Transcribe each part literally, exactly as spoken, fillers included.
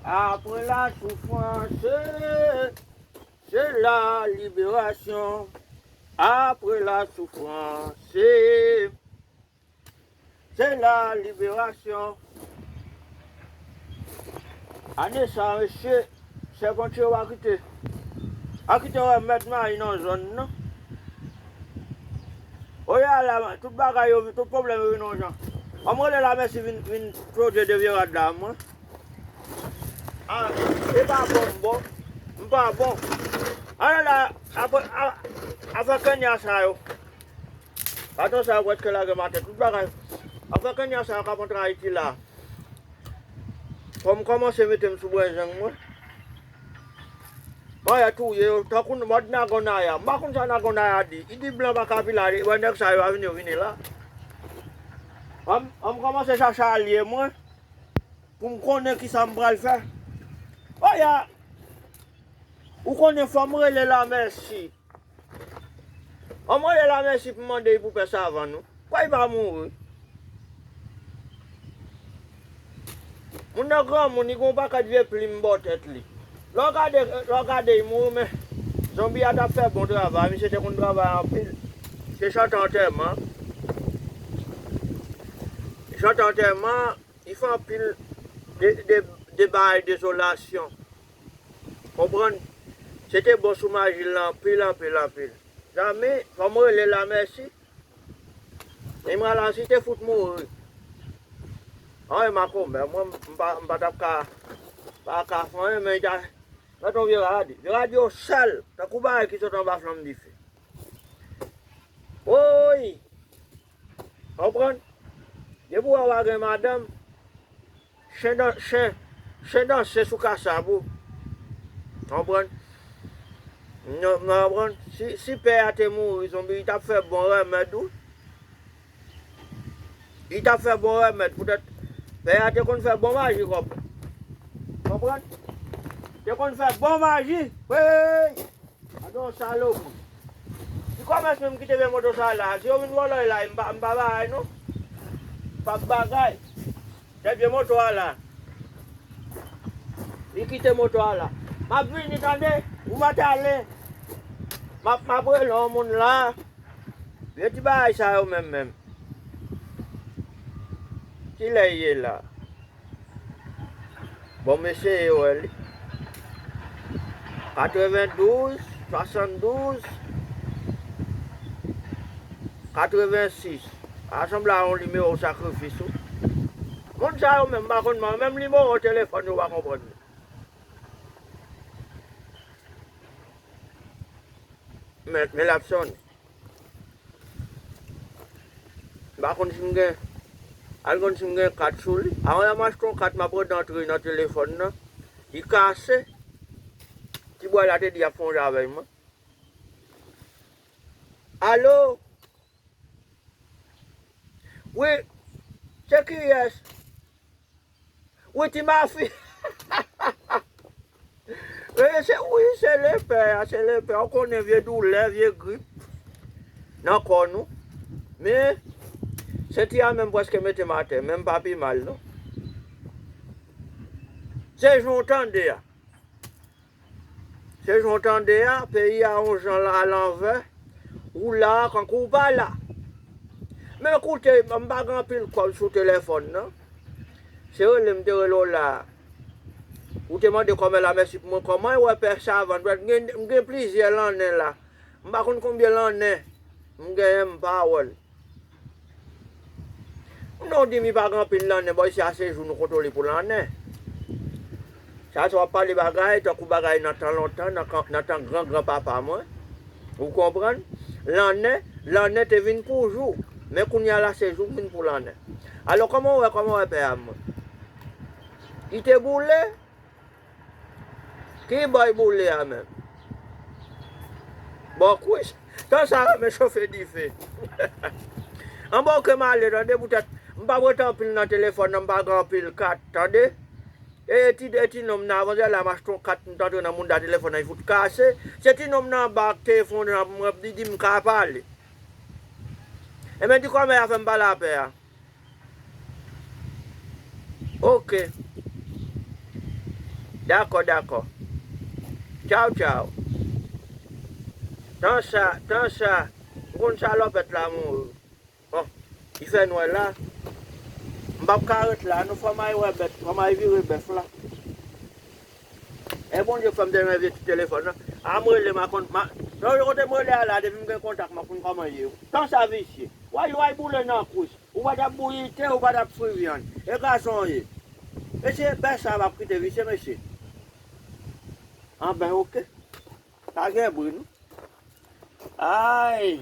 Après la souffrance, c'est la libération. Après la souffrance, c'est, c'est la libération. Ane sa, mesye, chèpantye yo pa kite, pa kite remèt mayi nan zòn nan. Oye la, tout bagay yo, tout pwoblèm yo vin yon jan. An m rele Lamèsi vin, vin pwodui de vye rad la, mwen. Ah, e pa bon m bon. M pa bon. Ane la, apre, a, afè kenya sa yo. Baton sa yo prèske lage m atè. Tout bagay. Afè kenya sa yo k ap antre Ayiti la. Fò m kòmanse mete m sou brenjeng mwen. Mwen ya touye yo, tankou mòd Nagonaya. M pa konn sa Nagonaya di. Li di blan pa ka vin la, wè nèg sa yo a vini, yo vini la. An m, an m kòmanse chache alye mwen, pou m konnen kisa m pral fè. Oya, ou konnen fò m rele Lamèsi. An m rele Lamèsi pou m mande li pou pè savann ou. Kwè li pa mouri. Moun nan granmoun, li gen yon pakèt vye plim bò tèt li. Lè w gade, lè w gade, li mouri, men zonbi a t ap fè bon travay. Misye te konn travay anpil. Se chante antèman. Chante antèman, li fè anpil de, de, de bagay dezolasyon. Konprann? Se te bon sou maji l anpil, anpil, anpil. Zanmi, fò m rele Lamèsi. Li m ralansi, te fout mouri. Anyen makomè, mwen, m pa, m pa t ap ka, pa ka fè anyen, men li ta, gade yon vye rad. Vye rad yo sal, tankou bagay ki sot anba flanm dife. Woy! Konprann? Depi w wè w pa gen madanm, chen dan, chen, chen danse sou kasab ou. Konprann? Nou, nou konprann? Si, si pè a te mouri, zonbi, li t ap fè bon remèd, wi. Li t ap fè bon remèd, poutèt pè a te konn fè bon maji, konprann? Konprann? Te konn fè bon maji. Wey! Gade yon salopri. Ti kòmès menm ki te vye moto sa la. Si yo vin vòlò l la, m pa, m pa bagay non. M p ap bagay. Tèt vye moto a la. Li kite moto a la. M ap vini, tande. Ou mèt ale. M ap, m ap rele yon moun la. Vye ti bagay sa yo menm, menm. Kilè l ye la? Bon, m eseye wè li. Katrevendouz, swasanndouz, katrevensis. Sa sanble a yon nimewo sakrifis, wi. Moun sa yo menm, m pa konn, menm nimewo telefòn yo pa konprann li. Men, men l ap sonnen. M pa konn si m gen, al konn si m gen kat sou li. Avan yè m achte yon kat, m ap ret antre nan telefòn nan. Li kase. Ti bòy la te di y ap fè yon jan avè mwen. Alo? Wi, se kiyès? Wi, ti mafi. Wi, se, wi, se lepè a, se lepè a. Ou konnen vye doulè, vye grip nan kò nou. Men, senti a menm prèske mete m atè, men m pa pi mal, non. Se jan w tande a. Se jan w tande a, peyi a yon jan la alanvè, ou la, kankou w pa la. Men koute, m pa gen anpil kòb sou telefòn nan. Se rele m te rele w la. Ou te mande kòmè Lamèsi pou mwen, kòman e wè pè savann. M gen, m gen plizyè lannen la. M pa konn konbyen lannen m genyen, m pa wè l. Non, di m li pa gen anpil lannen, bò isi a se jou nou kontwole pou lannen. Sa se w ap pale bagay, tankou bagay nan tan lontan, nan kan, nan tan gran gran papa mwen. Ou konprann? Lannen, lannen te vin pou jou. Men kounye a la se jou vin pou lannen. Alò, kòman w wè, kòman w wè pè a mwen? Li te boule? Ki bò l boule a menm? Bò kwis. Tan sa renmen chofe dife. Anba oke m ale, tande, poutèt m p ap rete anpil nan telefòn nan, m pa gen anpil kat, tande. E ti, e ti nonm nan, avan yè la, m achte yon kat, m t antre nan mounda telefòn nan, li fout kase. Se ti nonm nan anba k te efondre nan pou mwen, li di m ka pale. Ebyen, di kòmè a fè m pale a pè a. Oke. Dakò, dakò. Tchaw, tchaw. Tan sa, tan sa, ou konn salopèt la mouri. Bon, li fè nwè la. M p ap ka ret la, non, fò m al wè bèt, fò m al vire bèf la. E Bondye k fè m te renmen vye ti telefòn nan. A m rele, m a konn, m a, non, yo kote m rele a la, depi m gen kontak, m ap konn kòman ye. Tan sa visye. Way, way boule nan kwis. Ou pa t ap bouyi te, ou pa t ap fri vyann. E gason w ye. Mesye, bèf sa p ap kite visye, mesye. Anben, oke. Pa gen bri, non. Ay.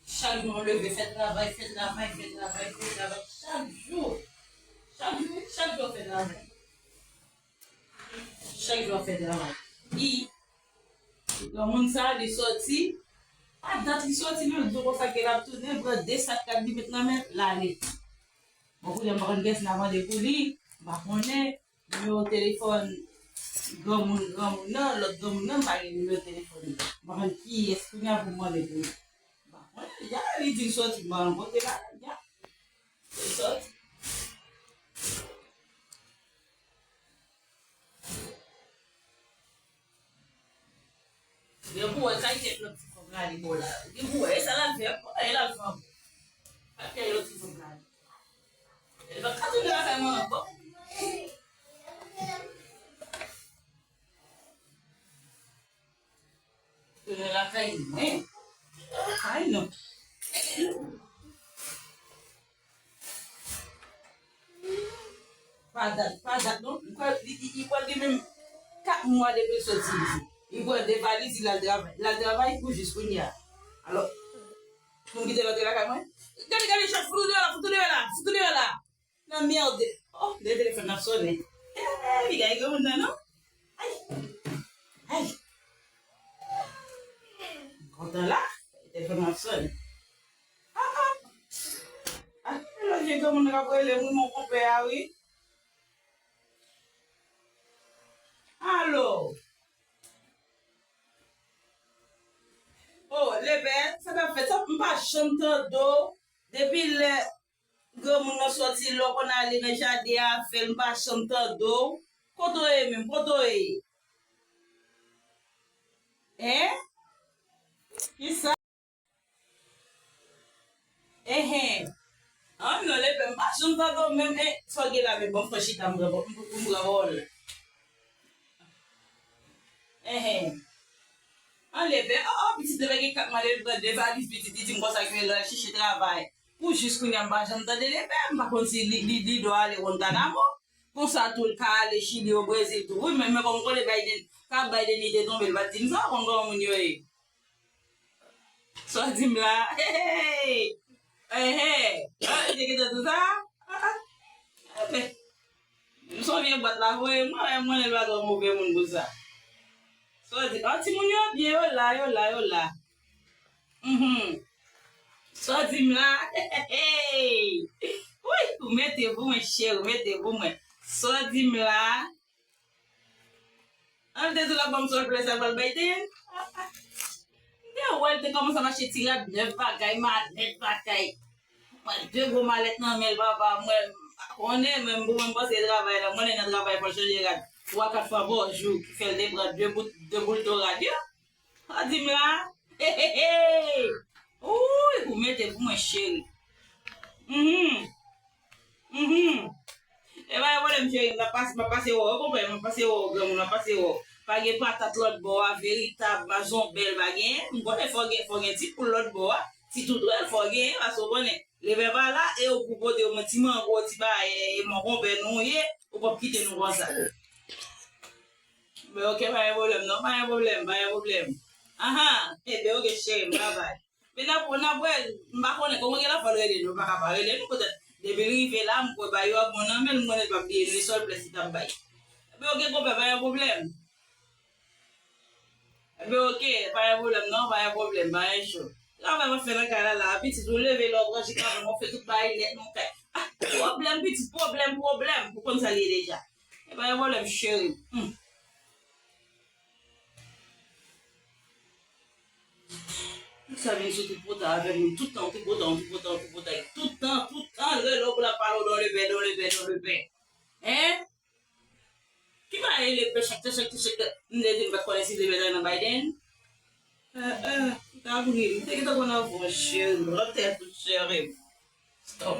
Chak jou w leve, fè travay, fè travay, fè travay, fè travay. Chak jou. Chak jou, chak jou w fè travay. Chak jou w fè travay. Li, granmoun sa, li sòti. Pa dat li sòti, menm di w konsa ke l ap tounen, pran de sak kat li met nan men l, l ale. Bon, kounye a m pa konn kiyès n a mande pou li, m pa konnen. Nimewo telefòn granmoun, granmoun nan, lòt granmoun nan, m pa gen nimewo telefòn li. M pa konn kiyès kounye a pou m mande pou li. M pa konnen, deja li di l sòti, m pa konn kote l ale, deja. Li sòti. Gen pou wè kalite lòt ti fanm la li bò la. Gen pou wè, e sa l al fè, e l al fè ankò. Pa fè lòt ti fanm la. E pa ka tounen lakay mwen ankò. Tounen lakay mwen. Ay non. Pa dat, pa dat non. M kwè li, li, li pral gen menm kat mwa depi l soti isit. Li pran de valiz, li al travay. L al travay pou jis kounye a. Alò, pou m kite l antre lakay mwen? Gade, gade, chat, fout ou deyò la, fout ou deyò la, fout ou deyò la. Nan mède. Oh, de telefòn nan ap sonnen. Eh, li gade granmoun nan, non? Ay. Ay. Kontan la, telefòn nan ap sonnen. Ah, ah. Ah, lòt vye granmoun nan k ap rele m, wi, mon konpè a, wi. Alo. Oh, Lepè, sa k ap fèt? Sa, m pa janm tande w. Depi lè granmoun nan sòti, lè w konn ale nan jaden a, fè l, m pa janm tande w. Kote w ye menm? Kote w ye? Hein? Kisa? Enhen. An non, Lepè, m pa janm tande w menm, en, sa w gen la, men bon, fò chita, m pran, m, m pran pawòl la. Enhen. An Lepè, oh, oh, pitit Lepè gen kat mwa, li pran de valiz, pitit, li di m konsa ke l al chèche travay. Pou jis kounye a, m pa janm tande Lepè, m pa konn si li, li, li dwe ale Guantanamo. Konsa tou, l ka ale Chili, o Brezil tou. Wi, men, men kòm m konnen Biden, ka Biden li te tonbe, l pa t di m sa, w konn kòman moun yo ye. Sa w di m la? Hey, hey. Hey, hey. Ah, li te gentan di w sa? Ah, ah. Enben, m se yon vye bwat la voye mwen, mwen, mwen, l pa twò move moun pou sa. Sa w di? Ah, timoun yo byen, yo la, yo la, yo la. Mhm. Sa w di m la? Hey. Wi, ou mete pou mwen, cheri, ou mete pou mwen. Sa w di m la? An, te di w l ap ban m sòl plè sa pral bay te. M te wè l te kòmanse ap achte ti rad nèf bagay, malèt bagay. Mwen, de gwo malèt nan men l, papa, mwen, m pa konnen, men m, mwen, m panse travay la, mwen, nan travay, fò l chanje rad twa, kat fwa pa jou, ki fè l te pran de bout, de boulto rad yo. Sa w di m la? Hey, hey, hey. Ouy, ou mete pou mwen, cheri. Mhm. Mhm. E pa gen pwoblèm, cheri, m ap pase, m ap pase wè w, ou konprann, m ap pase wè w, granmoun, m ap pase wè w. Pa gen patat lòt bò a, veritab, mazon bèl, pa gen. M konnen fò gen, fò gen ti poul lòt bò a, ti toutwèl, fò gen, paske w konnen, Lepè pa la, e ou pou pote yon ti mango, ti bagay, e mon konpè nou ye, ou p ap kite nou konsa. Men oke, pa gen pwoblèm, non, pa gen pwoblèm, pa gen pwoblèm. Ahan, enben oke, cheri m, babay. Men n ap, n ap wè, m pa konnen kòman gen la fò l rele nou, pa ka pa rele nou, petèt depi l rive la, m kwè bagay yo ap bon nan men l, m konnen l p ap bliye nou, e sòl plè si t ap bay. Enben oke, konpè, pa gen pwoblèm. Enben oke, pa gen pwoblèm non, pa gen pwoblèm, pa gen cho. Travay w ap fè nan kay la la, pitit ou leve lè w branche kafou, w ap fè tout bagay nèt nan kay. Ah, pwoblèm, pitit, pwoblèm, pwoblèm, ou konn sa l ye deja. E pa gen pwoblèm, cheri. Hmm. Sa vin sou tripotay avèk nou. Tout tan, tripotay, tripotay, tripotay. Tout tan, tout Jean Lepè. Hein? Ki bagay Lepè, chak te, chak te, chak te, m te di m pa t konnen si Lepè ta nan Biden. Ah, ah, ta vre, m te gentan konn anvan, cheri, lòt tèt, cheri. Stop.